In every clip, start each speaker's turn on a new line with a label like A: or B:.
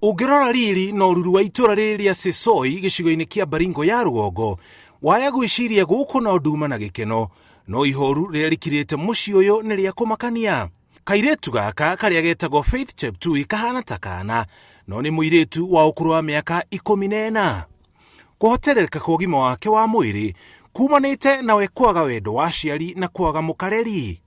A: Ũngĩrora riri na ũruru wa itũra rĩrĩ rĩa Sisoi gĩcigo-inĩ kĩa Baringo ya rũgongo, waya gwĩciria gũkũ no nduma na gĩkeno, no ihoru rĩrĩa rĩkirĩte mũciĩ ũyũ nĩ rĩa kũmakania. Kairĩtu gaka karĩa getagwo Faith Cheptui kahana ta kana, no nĩ mũirĩtu wa ũkũrũ wa mĩaka 14. Kũhoterereka kwa ũgima wake wa mwĩrĩ kumanĩte nawe kwaga wendo wa aciari na kwaga mũkareri.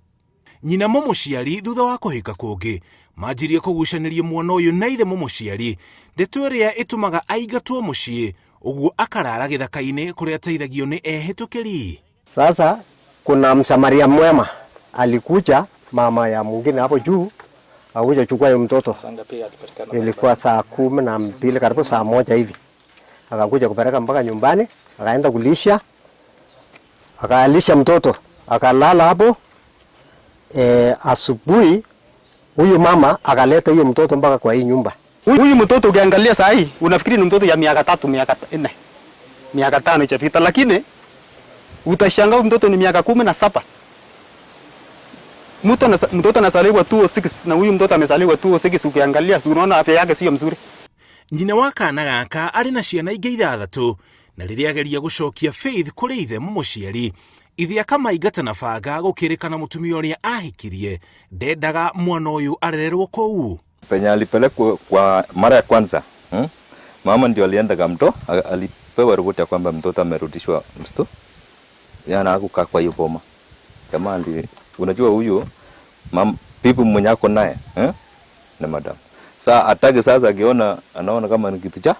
A: Nyina mũmũciari thutha wa kũhika kũngĩ manjirie kũgucanĩria mwana ũyũ na ithe mũmũciari, ndeto ĩrĩa ĩtũmaga aingatwo mũciĩ ũguo akarara gĩthaka-inĩ kũrĩa ateithagio nĩ ehĩtũkĩri.
B: Sasa kuna msamaria mwema alikuja, mama ya mwingine hapo juu akuja chukua hiyo mtoto. Ilikuwa saa 12 karibu saa 1 hivi, akakuja kupeleka mpaka nyumbani, akaenda kulisha, akaalisha mtoto akalala hapo. Asubuhi huyu mama akaleta hiyo mtoto mpaka kwa hii nyumba.
C: Huyu mtoto ukiangalia saa hii unafikiri ni mtoto ya miaka 3, miaka 4, miaka 5 ichapita, lakini utashangaa mtoto ni miaka 17. Mtoto anazaliwa 206 na huyu mtoto amezaliwa 206, ukiangalia unaona afya yake sio mzuri.
A: Nyina wa kana gaka arĩ na ciana ingĩ 6 na rĩrĩa ageria gũcokia Faith kũrĩ ithe mũmũciari, ithe akamaingata na banga gũkĩrĩkana mũtumia ũrĩa ahikirie ndendaga mwana ũyũ arererwo kũu.
D: Penye alipelekwa kwa mara ya kwanza, Mama ndio alienda kamto, alipewa ripoti ya kwamba mtoto amerudishwa msitu. Yana hakukaa kwa hiyo boma. Jamaa unajua huyu bibi mwenye ako naye, Na madam. Sa atake sasa akiona anaona kama ni kitu cha,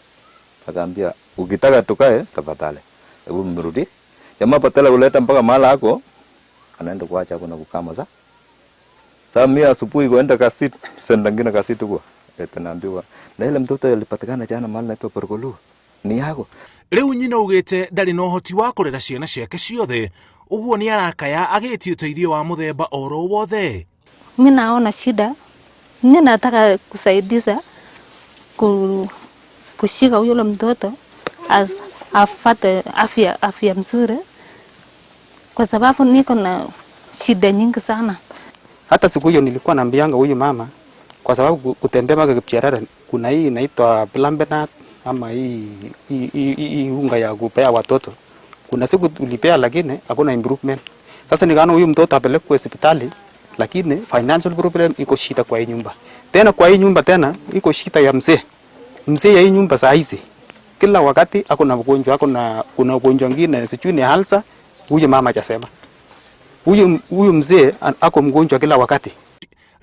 D: akaambia ukitaka tukae tafadhali. Hebu mrudi. Jamaa patela kuleta mpaka mahala hako, anaenda kuacha hapo na kukama sa. Sasa mimi asubuhi kwenda kasit, senda ngine kasit huko. Eti naambiwa na ile mtoto alipatikana jana mahali naitwa Porgolu. Ni yako.
A: Rĩu nyina augĩte ndarĩ na ũhoti wa kũrera ciana ciake ciothe, ũguo nĩ arakaya agĩtie ũteithio wa mũthemba oro wothe.
E: Mimi naona shida, mimi nataka kusaidiza kushika yule mtoto afate afya mzuri, kwa sababu niko na shida nyingi sana.
C: Hata siku hiyo nilikuwa naambianga huyu mama, kwa sababu kutembea mpaka Kipcherere kuna hii inaitwa Plumpy'Nut ama hii unga ya kupea watoto. Kuna siku tulipea lakini hakuna improvement. Sasa nikaona huyu mtoto apelekwe hospitali, lakini financial problem iko shida kwa hii nyumba. Tena kwa hii nyumba tena iko shida ya mzee. Mzee ya hii nyumba saa hizi kila wakati ako na ugonjwa, ako na kuna ugonjwa mwingine sijui ni ulcer, huyu mama hajasema. Huyu mzee ako mgonjwa kila wakati.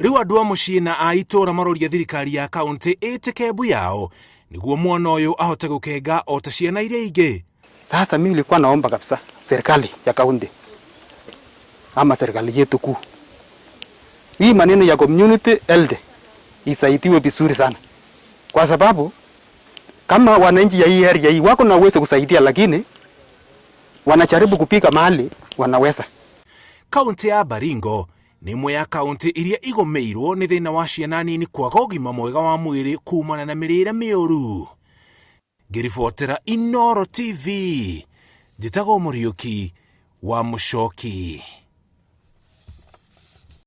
A: Rĩu andũ a mũciĩ na a itũũra maroria thirikari ya kaunti ĩtĩke mbu yao nĩguo mwana ũyũ ahote gũkenga o ta ciana iria ingĩ.
C: Sasa mimi nilikuwa naomba kabisa serikali ya kaunti ama serikali yetu kuu, hii maneno ya community health isaidiwe vizuri sana, kwa sababu kama wananchi ya hii area hii wako na uwezo kusaidia, lakini wanajaribu kupika mahali wanaweza.
A: Kaunti ya Baringo nĩ ĩmwe ya kaunti iria igũmĩirwo nĩ thĩna wa ciana nini kwaga ũgima mwega wa mwĩrĩ kumana na mĩrĩre mĩũru. Ngĩribotera Inooro TV, njĩtagwo Mũriũki wa Mũcoki.